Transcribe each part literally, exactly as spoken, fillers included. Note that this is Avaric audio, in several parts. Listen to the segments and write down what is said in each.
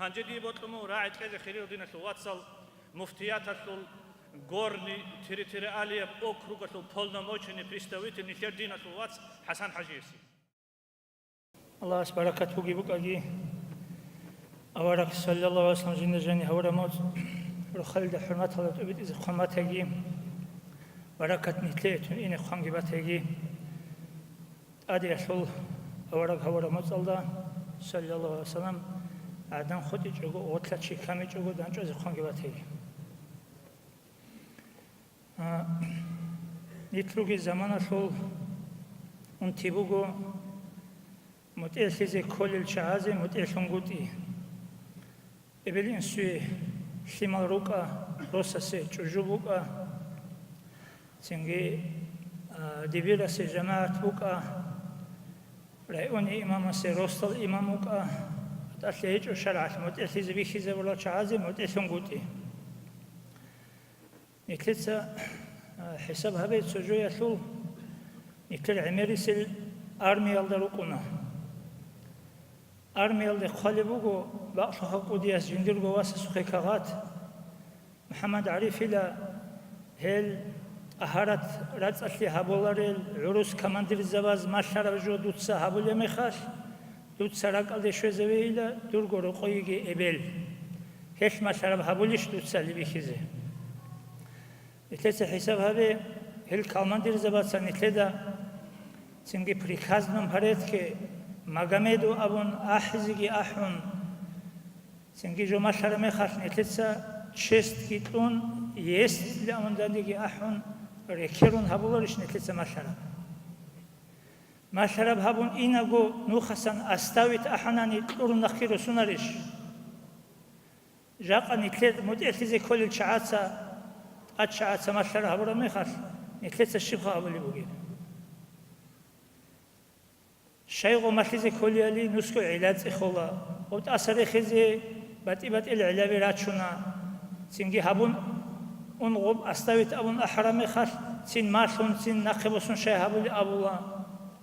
Гьанже дие бокьун буго рагӀи кьезе, хириял диналъул вацал, муфтияталъул, горни, территориалияб округалъул полномоченный представитель нилъер диналъул вац ХӀасан ХӀажиясе. Аллагьас баракат бугеб букӀаги, авараг саллаллагьу гӀалайгьи вассалам жинда жани гьавураб моцӀ рохалилда хӀурматалда тӀубитӀизе хъван батаги, баракат нилъее тун ине хъванги батаги. ТӀадеялъул авараг гьавураб моцӀалда, саллаллагьу гӀалайгьи вассалам, гӀадан хутӀичӀого, гъорлъа чи камичӀого, данчӀвазе хъванги батаги. А, нилъ ругел заманалъул унти буго, мутӀигӀлъизе кколел чагӀазе мутӀигӀлъунгутӀи. Эбел-инсуе лъимал рукӀа, росасе чӀужу букӀа, цинги, а, дибирасе жамагӀат букӀа, районе имамасе росдал имам вукӀа, батӀалъи гьечӀо шаргӀалъ мутӀигӀлъизе бихьизабурал чагӀазе мутӀигӀлъунгутӀи. Нилъеца, а, хӀисаб гьабе цо жоялъул, нилъер гӀемерисел армиялда рукӀуна. Армиялде хъвалеб буго бакълъухъаб кӀудияс жиндирго васасухъе кагъат, МухӀаммад ГӀарифила гьел тӀагьарат рацӀцӀалъи гьабуларел гӀурус командирзабаз малъараб жо дуца гьабулеб мехалъ, дуца ракӀалде щвезавейила дурго рокъойги эбел. Гьелъ малъараб гьабулищ дуца либихьизе? Нилъеца хӀисаб гьабе, гьел командирзабаца нилъеда цинги приказном порядке Магомеду абун ахӀизеги ахӀун, цинги жо малъараб мехалъ нилъеца честги кьун, естли абун даниги ахӀун, рекерун гьабуларищ нилъеца малъараб? Малъараб гьабун инаго нухасан оставить ахӀанани кьурун нахъе росунарищ? Жакъа нилъер мутӀигӀлъизе кколел чагӀаца, тӀад чагӀаца малъараб гьабураб мехалъ, нилъеца щибха абулеб бугеб? Щайго малъизе кколеали нусго гӀилла цӀехола, гъоб тӀаса рехизе батӀи-батӀил гӀиллаби рачуна, цинги гьабун, ун гъоб оставить абун ахӀараб мехалъ, цин малъун, цин нахъе босун щай гьабулеб абула.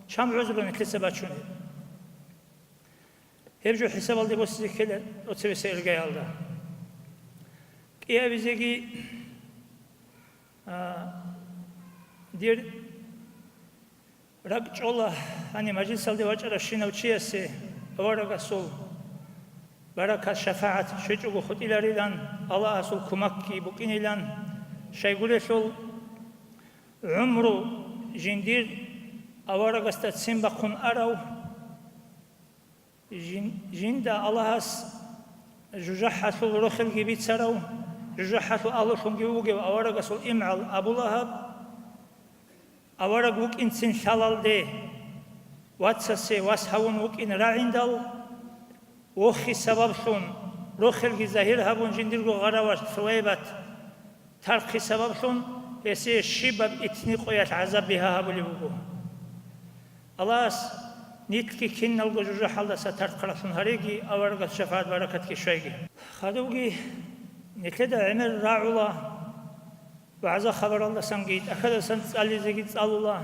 Чам гӀузру нилъеца бачунеб? Гьеб жо хӀисабалде босизе ккела тӀоцебесеб иргаялда. КӀиабизеги, а, дир ракӀчӀола гьаниб мажлисалде вачӀарабщинав чиясе аварагасул баракат-шафагӀат щвечӀого хутӀиларилан, Аллагьасул кумакги букӀинилан, щайгурелъул гӀумру жиндир аварагасда ццин бахъун арав, Жин-, жинда Аллагьас жужахӀалъул рохелги бицарав, жужахӀалъул агьлулъунги вугев аварагасул имгӀал Абу Лагьаб, авараг вукӀинцин лъалалде, вацасе вас гьавун вукӀин рагӀиндал, вохи сабаблъун, рохелги загьир гьабун жиндирго гъараваш Сувайбат, тархъи сабаблъун гьесие щибаб итни къоялъ гӀазаб бигьа гьабулеб буго. Аллагьас нилъги киналго жужахӀалдаса тархъаралъун гьареги, аварагас шафагӀат-баракатги щвайги. Хадубги нилъеда гӀемер рагӀула, вагӀза-хабаралдасанги, тӀахьаздасан цӀализеги цӀалула,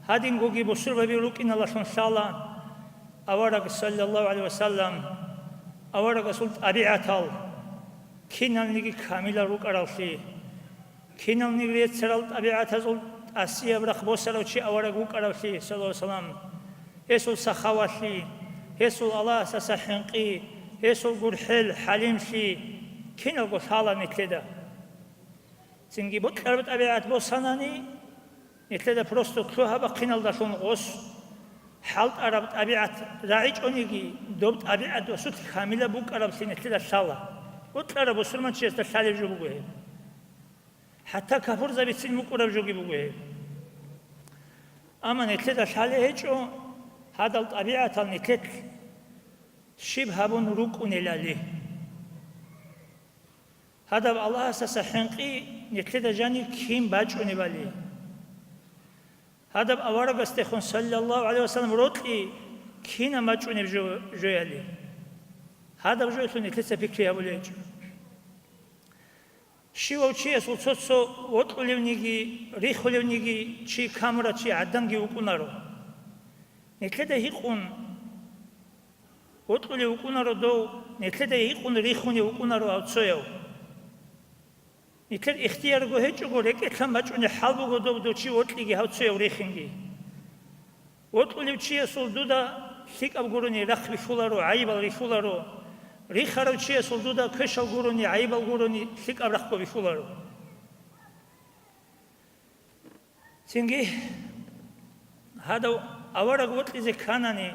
гьадингоги бусурбаби рукӀиналалъун лъала авараг, саллаллагьу гӀалайгьи вассалам, аварагасул тӀабигӀатал киналниги камилал рукӀараллъи, киналниги реццарал тӀабигӀатазул тӀасияб рахъ босарав чи авараг вукӀаравлъи, саллаллагьу гӀалайгьи вассалам, гьесул сахавалъи, гьесул Аллагьасдаса хӀинкъи, гьесул гурхӀел, хӀалимлъи киналго лъала нилъеда. Цинги бокьараб тӀабигӀат босанани, нилъеда просто лъугьа-бахъиналдалъун гъос хӀалтӀараб тӀабигӀат рагӀичӀониги, доб тӀабигӀат досулъ камилаб букӀараблъи нилъеда лъала. Бокьараб бусурманчиясда лъалеб жо буго гьеб. ХӀатта капурзабицин букӀураб жоги буго гьеб. Амма нилъеда лъалеб гьечӀо гьадал тӀабигӀатал нилъелъ щиб гьабун рукӀунелали. Гьадаб Аллагьасдаса хӀинкъи нилъеда жанив кин бачӀунебали. Гьадаб аварагасдехун, саллаллагьу гӀалайгьи вассалам, рокьи кинаб бачӀунеб жо-, жояли. Гьадаб жоялъул нилъеца пикри гьабулеб гьечӀо. Щивав чиясул цо-цо вокьулевниги, рихулевниги чи камурав чи гӀаданги вукӀунаро. Нилъеда гьикъун, Вокьулев вукӀунаро дов, нилъеда гьикъун рихунев вукӀунаро гьав цояв. Нилъер ихтиярго гьечӀого, рекӀелъан бачӀунеб хӀал буго дов дов чи вокьиги гьав цояв рихинги. Вокьулев чиясул дуда лъикӀаб гурони рахъ бихьуларо, гӀайибал рихьуларо. Рихарав чиясул дуда квешал гурони, гӀайибал гурони лъикӀаб рахъго бихьуларо. Цинги гьадав авараг вокьизе кканани,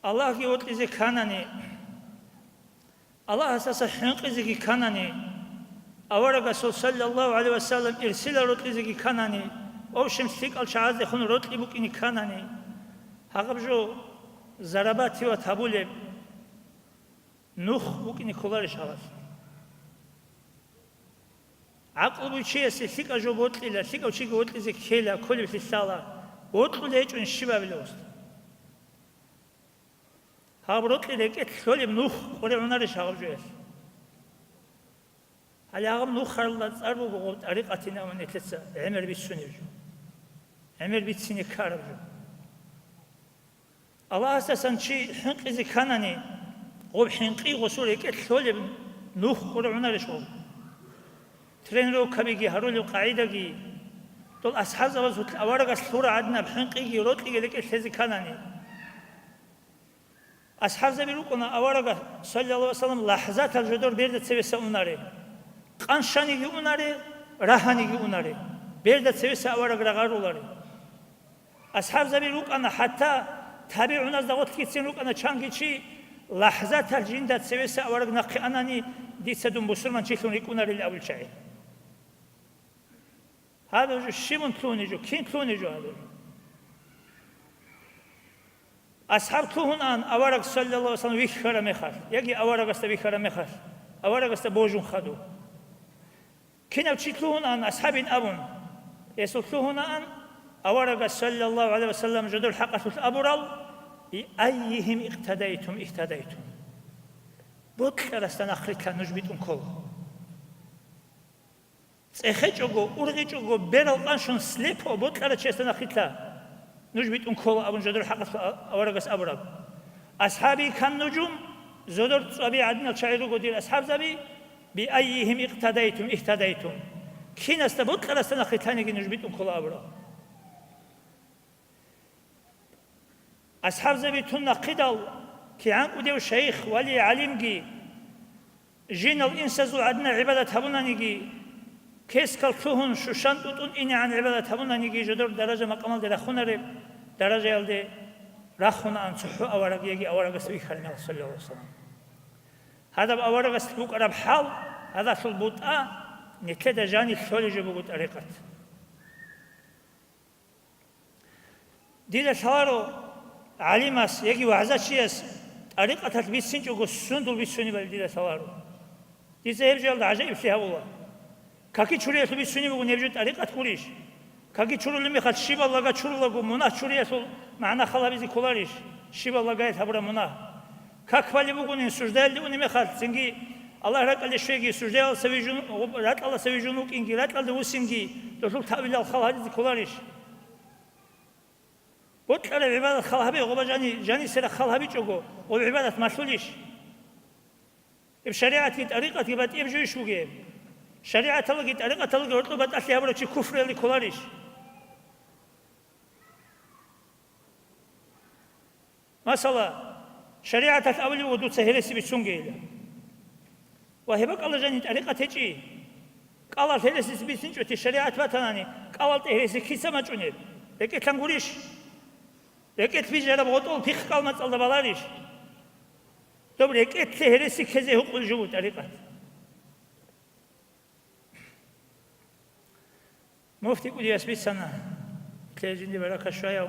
Аллагьги вокьизе кканани, Аллагьасдаса хӀинкъизеги кканани, аварагасул саллаллагьу гӀалайгьи вассалам ирсилал рокьизеги кканани, овщем лъикӀал чагӀаздехун рокьи букӀине кканани, гьагъаб жо зарабативат гьабулеб нух букӀине кколарищ гьабалъ? ГӀакълу буй чиясе лъикӀаб жо бокьила, лъикӀав чиги вокьизе ккела, кколеблъи лъала, вокьулей гьечӀун щиб абила гъосда? Гьаб рокьи рекӀелъ лъолеб нух къваригӀунарищ гьаб жоялъ? Гьале гьаб нухалда цӀар буго гъоб тӀарикъатин абун нилъеца гӀемер бицунеб жо, гӀемер бицине ккараб жо. Аллагьасдасан чи хӀинкъизе кканани, гъоб хӀинкъи гъосул рекӀелъ лъолеб нух къваригӀунарищ гъоб? Тренировкабиги гьарулеб къагӀидаги, дол асхӀабзабазул аварагас лъура гӀадинаб хӀинкъиги рокьиги рекӀелъ лъезе кканани. АсхӀабзаби рукӀуна аварага, саллаллагьу гӀалайгьи вассалам, лахӀзатал жодор берда цевеса унаре. Къанщаниги унаре, рагьаниги унаре. Берда цевеса авараг рагъаруларе. АсхӀабзаби рукӀана, хӀатта табигӀуназда гъотлъицин рукӀана чанги чи, лахӀзатал жинда цевеса авараг нахъе анани, дица дун бусурманчилъун рикӀкӀунарил абул чагӀи. Гьаб жо щибун лъугьунеб жо, кин лъугьунеб жо гьаб жо? АсхӀаб лъугьунаан авараг, саллаллагьу гӀалайгьи вассалам, вихьараб мехалъ, яги аварагасда вихьараб мехалъ, аварагасда божун хадув. Кинав чи лъугьунаан асхӀабин абун, гьесул лъугьунаан аварагас, саллаллагьу гӀалайгьи вассалам, жодор хӀакъалъулъ абурал: «Биаййигьим икътадайтум ихтадайтум». Бокьарасда нахърилъа нуж битӀун ккола. ЦӀехечӀого, ургъичӀого, берал къанщун слепо бокьарав чиясда нахъилъа нуж битӀун ккола абун жодор хӀакъалъулъ а-, аварагас абураб. АсхӀаби кан нужум, жодор цӀаби гӀадинал чагӀи руго дир асхӀабзаби, биаййигьим икътадайтум ихтадайтум. Кинасда бокьарасда нахъилъаниги нуж битӀун ккола абураб. АсхӀабзаби тун нахъидал, кигӀан кӀудев шайх, вали, гӀалимги, жинал инсазул гӀадина гӀибадат гьабунаниги, кескал лъугьун, щущан тӀутӀун инегӀан гӀибадат гьабунаниги, жодор даража-макъамалде рахунареб даражаялде рахунаан цохӀо авараг яги аварагасда вихьараб мехалъ, саллаллагьу гӀалайгьи вассалам. Гьадаб аварагасда букӀараб хӀал, гьадалъул бутӀа, нилъеда жаниб лъолеб жо буго тӀарикъат. Дида лъаларо гӀалимас яги вагӀзачияс тӀарикъаталъ бицинчӀого сундул бицунебали дида лъаларо. Дица гьеб жоялда гӀажаиблъи гьабула. Каки чуриялъул бицунеб буго гьеб жо тӀарикъат гурищ? Каки чурулеб мехалъ щибал лага чурулаго мунагь чуриялъул магӀна хал гьабизе кколарищ? Щибал лагаялъ гьабураб мунагь? Как балеб бугонин суждаялде унеб мехалъ, цинги Аллагь ракӀалде щвеги, суждаялдаса вижун, ракьалдаса вижун вукӀинги, ракьалда вуссинги, долъул таъвилал хал гьаризе кколарищ? Бокьараб гӀибадат хал гьабе, гъоба жани-, жанисера хал гьабичӀого, гъоб гӀибадат малъулищ? Гьеб шаригӀатги тӀарикъатги батӀияб жойищ бугеб? ШаригӀаталги тӀарикъаталги гьоркьоб батӀалъи гьабурав чи куфруялде кколарищ? Масала, шаригӀаталъ абулеб буго дуца гьереси бицунгейилан. Ва гьеб бакӀалда жаниб тӀарикъат гьечӀищ. КӀалалъ гьереси бицинчӀоти шаригӀат батанани, кӀалалда гьереси киса бачӀунеб? РекӀелъан гурищ? РекӀелъ бижараб гъотӀол пихъ кӀал мацӀалда баларищ? Доб рекӀелъе гьереси ккезе гьукъулеб жо буго тӀарикъат. Муфти кӀудияс бицана, лъе жинди барака щваяв.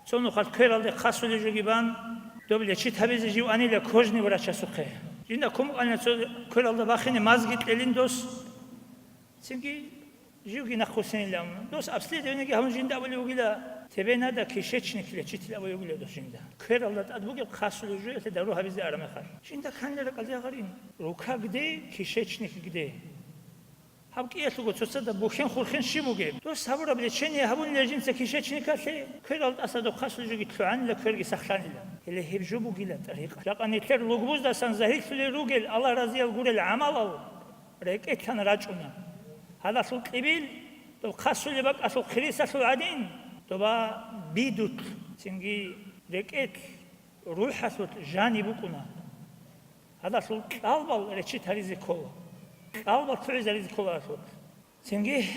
Цо нухалъ квералде хъасулеб жоги бан, доб лечит гьабизе жив анила кожный врачасухъе. Жинда кумукъанила цо квералда бахине мазги кьелин дос. Цинги живги нахъвуссинилан. Дос обследованиеги гьабун жинда абулеб бугила, тебе надо кишечник лечить абулеб бугила дос жинда. Квералда тӀад бугеб хъасулеб жоялъе дару гьабизе араб мехалъ. Жинда канлъи ракӀалде гьарин. Рука где, кишечник где? Гьаб кӀиялъулго цоцазда бухьен-хурхен щиб бугеб? Дос гьабураб лечение гьабунила жинца кишечникалъе, кверал тӀаса дохъасулъ жоги лъугӀанила, кверги сахлъанила. Гьеле гьеб жо бугила тӀарикъа. Жакъа нилъер лугбуздасан загьирлъулел ругел Аллагь разиял гурел гӀамалал рекӀелъан рачӀуна. Гьадалъул кьибил, доб хъасулеб бакӀалъул хъирисалъул гӀадин, доба бидулъ, цинги рекӀелъ, рухӀалъулъ жаниб букӀуна. Гьадалъул кьалбал речит гьаризе ккола. Кьалбал лъугӀизаризе ккола гьалъулъ. Цинги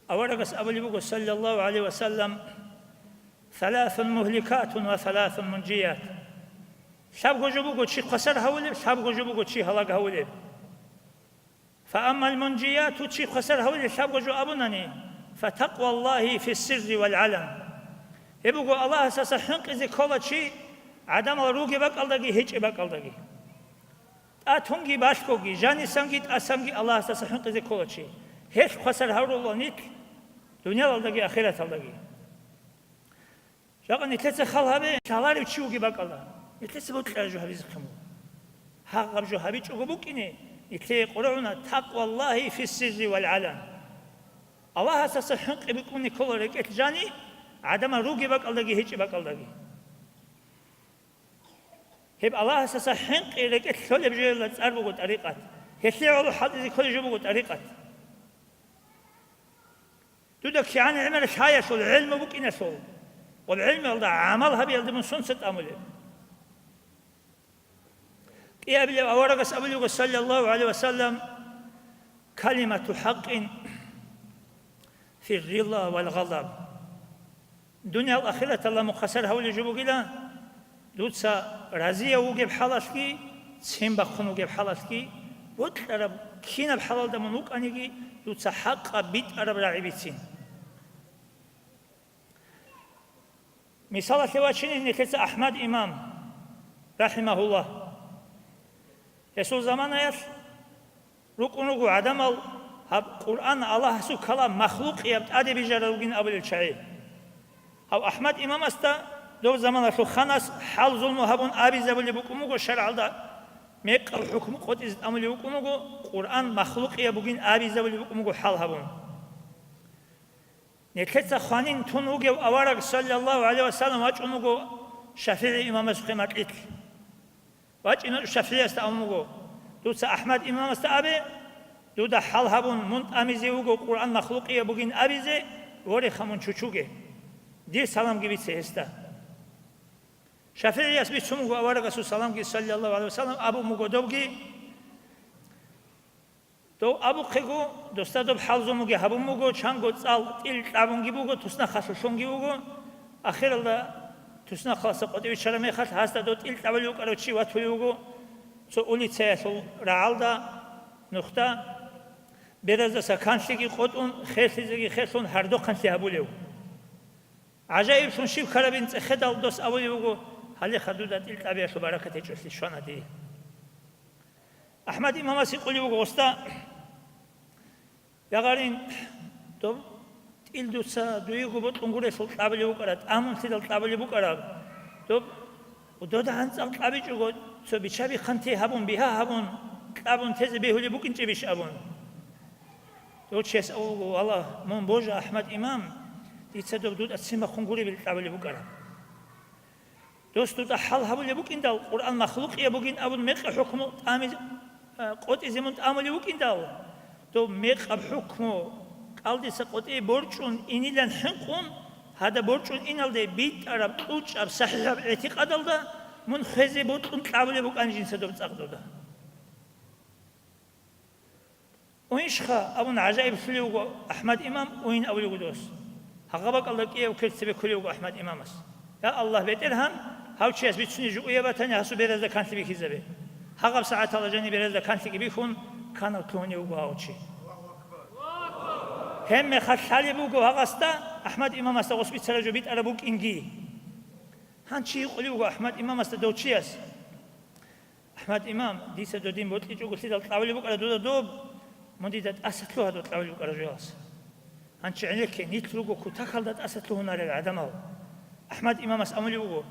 аварагас абулеб буго, саллаллагьу гӀалайгьи ва саллам: «Саласун мугьликатун ва саласун мунжият». Лъабго жо буго чи хвасар гьавулеб, лъабго жо буго чи гьалаг гьавулеб. «Фааммал мунжияту», чи хвасар гьавулел лъабго жо абунани, «фатакъваллагьи фиссирри вал гӀалан». Гьеб буго Аллагьасдаса хӀинкъизе ккола чи гӀадамал ругеб бакӀалдаги гьечӀеб бакӀалдаги. ТӀатунги балъгоги, жанисанги тӀасанги Аллагьасдаса хӀинкъизе ккола чи. Гьелъ хвасар гьаврула нилъ дуниялалдаги ахираталдаги. Жакъа нилъеца хал гьабе, лъаларев чи вугеб бакӀалда, нилъеца бокьараб жо гьабизехъин буго. Гьагъаб жо гьабичӀого букӀине, нилъее къорогӀуна: «Такъваллагьи фиссирри вал гӀалан». Аллагьасдаса хӀинкъи букӀуни ккола рекӀелъ жани, гӀадамал ругеб бакӀалдаги гьечӀеб бакӀалдаги. Гьеб Аллагьасдаса хӀинкъи рекӀелъ лъолеб жоялда цӀар буго тӀарикъат. Гьелъие гӀоло хӀалтӀизе кколеб жо буго тӀарикъат. Дуда кигӀан гӀемер лъаялъул, гӀелму букӀиналъул, гъоб гӀелмуялда гӀамал гьабиялда мун сунца тӀамулеб? КӀиабилеб аварагас абулеб буго, саллаллагьу гӀалайгьи ва саллам: «Калимату хӀакъин фир рила вал гъадаб». Дуниял ахираталда мун хвасар гьавулеб жо бугила, дуца разияв вугеб хӀалалъги, ццин бахъун вугеб хӀалалъги, бокьараб кинаб хӀалалда мун вукӀаниги, дуца хӀакъаб битӀараб рагӀи бицин. Мисалалъе вачине нилъеца АхӀмад имам, рахӀимагьуллагь. Гьесул заманаялъ рукӀун руго гӀадамал, гьаб Къуръан Аллагьасул калам махлукъияб тӀаде бижарав вугин абулел чагӀи. Гьав АхӀмад имамасда дов заманалъул ханас хӀал-зулму гьабун абизабулеб букӀун буго шаргӀалда, мекъаб хӀукму къотӀизе тӀамулеб букӀун буго, Къуръан махлукъияб бугин абизабулеб букӀун буго хӀал гьабун. Нилъеца хванин тун вугев авараг, саллаллагьу гӀалайгьи ва саллам, вачӀун вуго ШафигӀи имамасухъе макьилъ. ВачӀине ШафигӀиясда абун буго: «Дуца АхӀмад имамасда абе, дуда хӀал гьабун, мун тӀамизе вуго Къуръан махлукъияб бугин абизе, вореха мун чучуге. Дир саламги бице гьесда». ШафигӀияс бицун буго аварагасул саламги, саллаллагьу гӀалайгьи ва саллам, абун буго довги. Дов абухъего, досда доб хӀал-зулмуги гьабун буго, чанго цӀал тӀил кьабунги буго, туснахъалъулъунги вуго. Ахиралда туснахъалъа къотӀи биччараб мехалъ, гьасда дов тӀил кьабулев вукӀарав чи ватулев вуго цо улицаялъул рагӀалда, нухда, бераздаса канлъиги къотӀун, херлъизеги херлъун, гьардухъанлъи гьабулев. ГӀажаиблъун щиб ккарабин цӀехедал дос абулев вуго: «Гьале хадуда тӀил кьабиялъул баракат гьечӀолъи щвана дие». АхӀмад имамас гьикъулев вуго гъосда: «Я гъарин, доб тӀил дуца дуего бокьун гурелъул кьабулеб букӀараб, тӀамунлъидал кьабулеб букӀараб, доб додагӀан цӀакъ кьабичӀого, цо бича-бихъанти гьабун, бигьа гьабун, кьабун тезе бегьулеб букӀинчӀебищ?» абун. Дов чияс абун буго: «Валлагь, мун божа, АхӀмад имам, дица доб дуда ццин бахъун гуребил кьабулеб букӀараб. Дос дуда хӀал гьабулеб букӀиндал, Къуръан махлукъияб бугин абун мекъи хӀукму тӀами-, а, къотӀизе мун тӀамулеб букӀиндал, доб мекъаб хӀукму кӀалдиса къотӀи борчӀун инилан хӀинкъун, гьада борчӀун иналде битӀараб, кьучӀаб, сахӀихӀаб гӀитикъадалда мун хвезе бокьун кьабулеб букӀан жинца доб цӀакъ дуда». «Уйншха», — абун гӀажаиблъулев вуго АхӀмад имам, уйин абулев вуго дос. Гьагъа бакӀалда кӀияб квер цебе кколев вуго АхӀмад имамас: «Я Аллагь, БетӀергьан, гьав чияс бицунеб жо уяб батани, гьасул беразда канлъи бихьизабе». Гьагъаб сагӀаталда жаниб беразда канлъиги бихьун, канал лъугьунев вуго гьав чи. Гьебмехалъ лъалеб буго гьагъасда, АхӀмад имамасда гъос бицараб жо битӀараб букӀинги. Гьанчи гьикъулев вуго АхӀмад имамасда дов чияс: «АхӀмад имам, дица додин бокьичӀого лъидал кьабулеб букӀараб дуда доб, мун дида тӀаса лъугьа доб кьабулеб букӀараб жоялдаса. Гьанчи гӀенекке, нилъ руго кутакалда тӀаса лъугьунарел гӀадамал». АхӀмад имамас абулев вуго: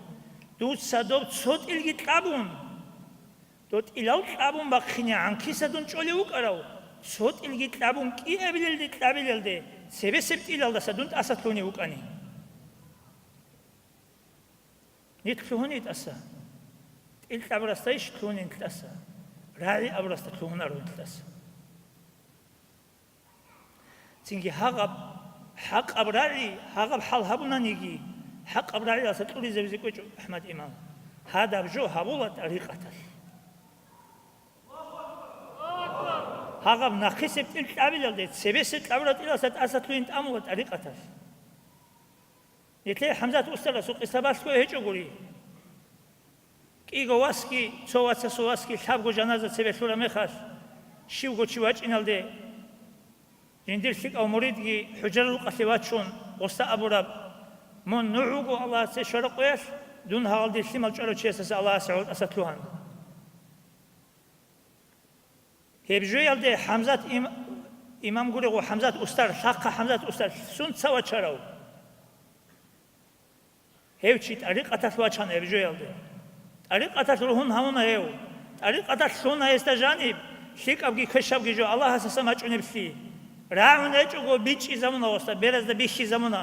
«Дуца доб цо тӀилги кьабун, доб тӀилал кьабун бахъинегӀан киса дун чӀолев вукӀарав? Цо тӀилги кьабун кӀиабилелде кьабилелде цебесеб тӀилалдаса дун тӀаса лъугьунев вукӀани. Нилъ лъугьуни тӀаса. ТӀил кьабурасдайищ лъугьунин тӀаса? РагӀи абурасда лъугьунарун тӀаса. Цинги гьагъаб хӀакъаб рагӀи, гьагъаб хӀал гьабунаниги, хӀакъаб рагӀиялъа кьуризабизе кӀвечӀо АхӀмад имам. Гьадаб жо гьабула тӀарикъаталъ. Гьагъаб нахъисеб тӀил кьабилалде, цебесеб кьабураб тӀилалъа тӀаса лъугьин тӀамула тӀарикъаталъ. Нилъее ХӀамзат устарасул къиса балъго гьечӀогури. КӀиго васги, цо вацасул васги лъабго жаназа цебе лъураб мехалъ, щивго чи вачӀиналде, жиндир лъикӀав муридги хӀужаралъе вачун, гъосда абураб: «Мун нугӀ вуго Аллагьасе щвараб къоялъ, дун гьагъалде лъимал чӀварав чиясаса Аллагьасе гӀоло тӀаса лъугьан». Гьеб жоялде ХӀамзат им-, имам гурего, ХӀамзат устар, лъахъа ХӀамзат устар сунца вачарав? Гьев чи тӀарикъаталъ вачана гьеб жоялде. ТӀарикъаталъ ругьун гьавуна гьев. ТӀарикъаталъ лъуна гьесда жаниб, лъикӀабги квешабги жо Аллагьасаса мачӀунеблъи. РагӀун гьечӀого бичӀчӀизабуна гъосда, беразда бихьизабуна.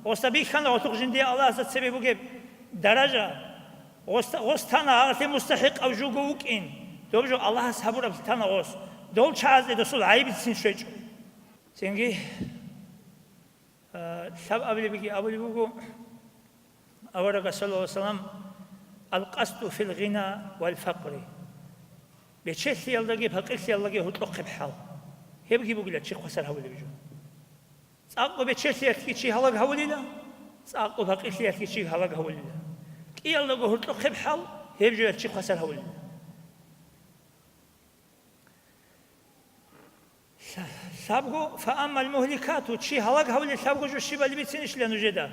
Гъосда бихьана гъолъухъ жиндие Аллагьасда цебе бугеб даража. Гъос, гъос тана гьагъалъе мустахӀикъав жуго вукӀин, доб жо Аллагьас гьабураб тана гъос, дол чагӀазде досул гӀайибицин щвечӀо. Цинги, а, лъаб абулебги абулеб буго, аварагас, саллаллагьу гӀалайгьи ва саллам: «Ал-къасду фил гъина вал факъри». Бечелъиялдаги пакъирлъиялдаги гьоркьохъеб хӀал. Гьебги бугила чи хвасар гьавулеб жо. ЦӀакъго бечелъиялъги чи гьалаг гьавулила, цӀакъго пакъирлъиялъги чи гьалаг гьавулила. КӀиялдаго гьоркьохъеб хӀал, гьеб жоялъ чи хвасар гьавулила. Лъа-, лъабго, фааммал мухликату, чи гьалаг гьавулел лъабго жо щибали бицинищила нужеда?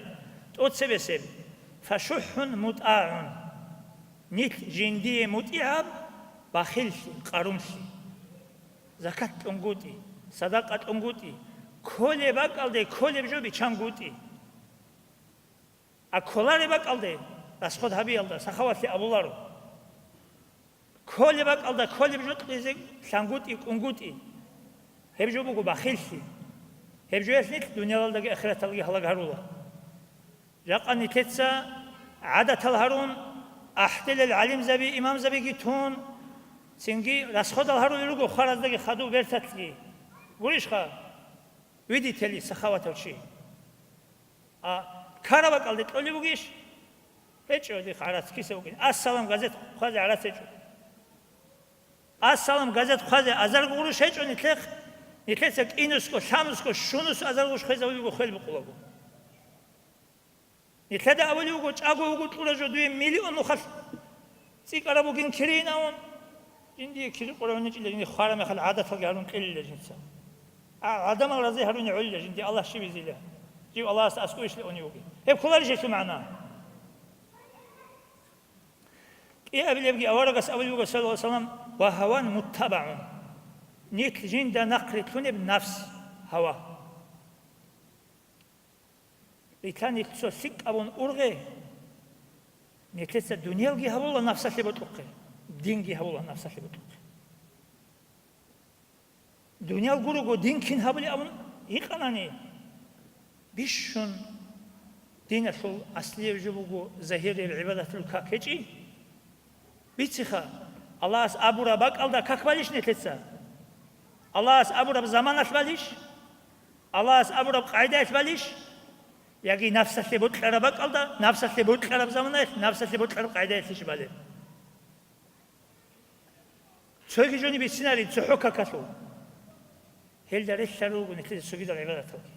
ТӀоцебесеб. Фашуххун мутӀагӀун. Нилъ жиндие мутӀигӀаб, бахиллъи, къарумлъи. Закат кьунгутӀи, садакъа кьунгутӀи, кколеб бакӀалде кколеб жо бичангутӀи. А кколареб бакӀалде расход гьабиялда сахавалъи абуларо. Кколеб бакӀалда кколеб жо кьезе лъангутӀи, кӀунгутӀи. Гьеб жо буго бахиллъи. Гьеб жоялъ нилъ дуниялалдаги ахираталги гьалаг гьарула. Жакъа нилъеца гӀадатал гьарун, ахӀделел гӀалимзаби, имамзабиги тун, цинги расходал гьарулел руго хвараздаги хадув берталъги. Гурищха? Видите ли, сахаватав чи. А ккараб бакӀалде кьолеб бугищ? ГьечӀо, дихъ гӀарац киса букӀин. Ассалам газет хъвазе гӀарац гьечӀо. Ассалам газет хъвазе азарго гъурущ гьечӀо нилъехъ, нилъеца кӀинусго, лъабнусго, щунус азарго гъурущ хвезавулего хвел букъулаго. Нилъеда авулев вуго, чӀаго вуго кьура жо дуе миллион нухалъ цӀикӀкӀараб бугин кириин авун, жиндие кири къуравинчӀила, жиндие хвара мехалъ гӀадаталги гьарун кьелила жинца. А, гӀадамал рази гьаруни гӀолила жиндие Аллагь щибизила. Жив Аллагьасда аскӀойищ леони вугин. Гьеб кколарищ гьелъул магӀна? КӀиабилебги аварагас абулеб буго, саллаллагьу гӀалайгьи ва саллам: «Ва гьаван муттабагӀун». Нилъ жинда нахърилълъунеб нафс, гьава. Рилъа нилъ цо лъикӀ абун ургъе, нилъеца дуниялги гьабула нафсалъе бокьухъе, динги гьабула нафсалъе бокьухъе. Дуниял гурого дин кин гьабулеб абун гьикъанани, бищун диналъул аслияб жо буго загьирияб гӀибадаталъул как гьечӀи? Бициха, Аллагьас абураб бакӀалда как балищ нилъеца? Аллагьас абураб заманалъ балищ? Аллагьас абураб къагӀидаялъ балищ? Яги нафсалъе бокьараб бакӀалда, нафсалъе бокьараб заманаялъ, нафсалъе бокьараб къагӀидаялъищ балеб? Цоги жони бицинарин цохӀо какалъул. Гьелда релълъарал руго нилъеда цогидал гӀибадаталги.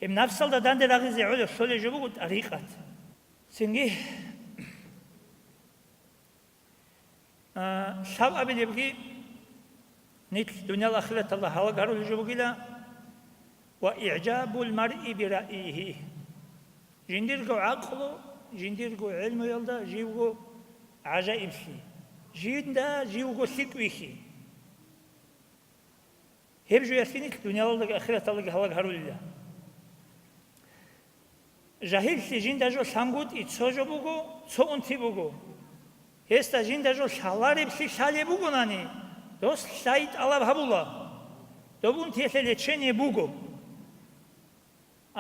Гьеб нафсалда данде рагъизе гӀолеб лъолеб жо буго тӀарикъат. Цинги, а, лъаб абилебги, нилъ дуниял ахираталда гьалаг гьарулеб жо бугила: «Ва игӀжабул маръи бираъйигьи». Жиндирго гӀакълу, жиндирго гӀелмуялда живго гӀажаиблъи, жинда живго лъикӀ вихьи. Гьеб жоялъе нилъ дуниялалдаги ахираталдаги гьалаг гьарулила. Жагьиллъи жинда жо лъангутӀи цо жо буго, цо унти буго. Гьесда жинда жо лъалареблъи лъалеб бугонани, Дос лъай тӀалаб гьабула, доб унтиялъе лечение буго.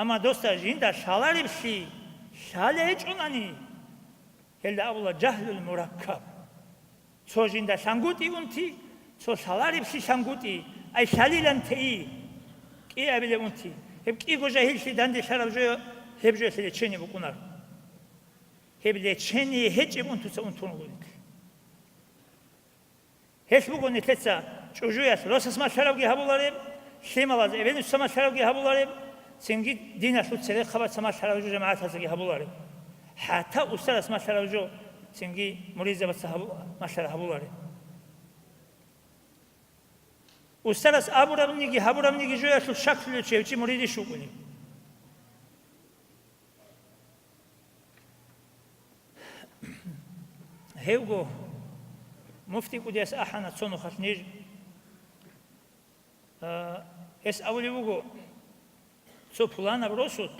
Амма досда жинда лъалареблъи лъалей гьечӀонани, гьелда абула жагьлул мураккаб. Цо жинда лъангутӀи унти, цо лъалареблъи лъангутӀи, ай лъалилан тей, кӀиабилеб унти. Гьеб кӀиго жагьиллъи данде лъараб жо, гьеб жоялъе лечение букӀунар. Гьеб лечение гьечӀеб унтуца унтун вугилан. Гьелъ буго нилъеца чӀужуялъ росас малъарабги гьабулареб, лъималаз эбел-инсуца малъарабги гьабулареб, цинги диналъул церехъабаца малъараб жо жамагӀатаздаги гьабулареб. ХӀатта устарас малъараб жо цинги муридзабаца гьабу-, малъараб гьабулареб. Устарас абурабниги гьабурабниги жоялъул щаклъулев чи гьев чи муридищ вукӀунев. Гьевго муфти кӀудияс ахӀана цо нухалъ ниж. А, гьес абулеб буго, цо пуланаб росулъ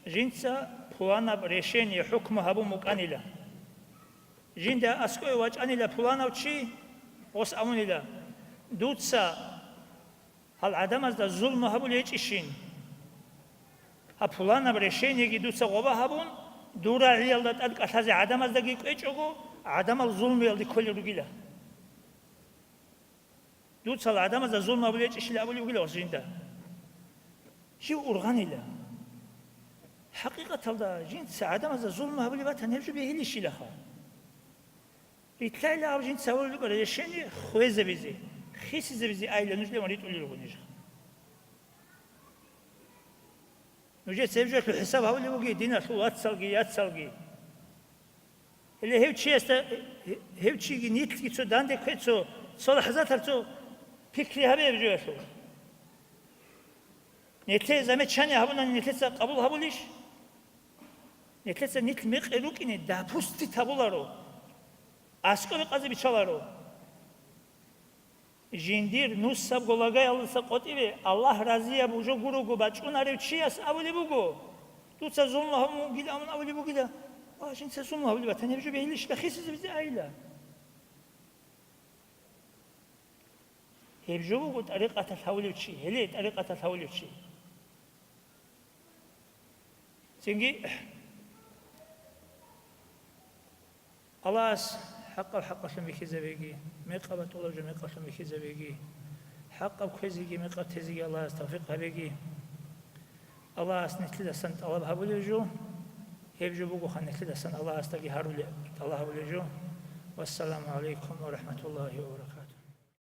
жинца пуланаб решение, хӀукму гьабун букӀанила. Жинда аскӀове вачӀанила пуланав чи, гъос абунила: «Дуца гьал гӀадамазда зулму гьабулей гьечӀищин? Гьаб пуланаб решениеги дуца гъоба гьабун, дур рагӀиялда тӀад кӀалъазе гӀадамаздаги кӀвечӀого, гӀадамал зулмуялде кколел ругила. Дуца гьал гӀадамазда зулму гьабулей гьечӀищила», абулеб бугила гъос жинда. Жив ургъанила. ХӀакъикъаталда, жинца гӀадамазда зулму гьабулеб батани, гьеб жо бегьилищилаха? Рилълъайила гьаб жинца гьабулеб букӀараб решение хвезабизе, хисизабизе айила нуж леван ритӀулел руго нижеха. Нужеца гьеб жоялъул хӀисаб гьабулеб бугеб диналъул вацалги, яцалги. Гьеле гьев чиясда, гьев чиги нилъги цо данде ккве цо, цо лахӀзаталъ цо пикри гьабе гьеб жоялъул. Нилъее замечание гьабунани нилъеца къабул гьабулищ? Нилъеца нилъ мекъи рукӀине допустить гьабуларо, аскӀобе къазе биччаларо. Жиндир нусабго лагаялдаса къотӀибе Аллагь разияб жо гурого бачӀунарев чияс абулеб буго: «Дуца зулму гьабун вугилан», абулеб бугила, ва жинца зулму гьабулеб батани, гьеб жо бегьилищ бахисизабизе айила. Гьеб жо буго тӀарикъаталъ гьавулев чи, гьеле тӀарикъаталъ гьавулев чи. Цинги Аллагьас хӀакъаб хӀакъалъун бихьизабеги, мекъаб батӀулаб жо мекъалъун бихьизабеги, хӀакъаб кквезеги мекъаб тезеги Аллагьас тавфикъ гьабеги. Аллагьас нилъидасан тӀалаб гьабулев жо, гьеб жо бугоха нилъидасан Аллагьасдаги гьарулеб тӀалаб гьабулев жо. Вассаламу гӀалайкум ва рахӀматуллагьи ва баракатугьу.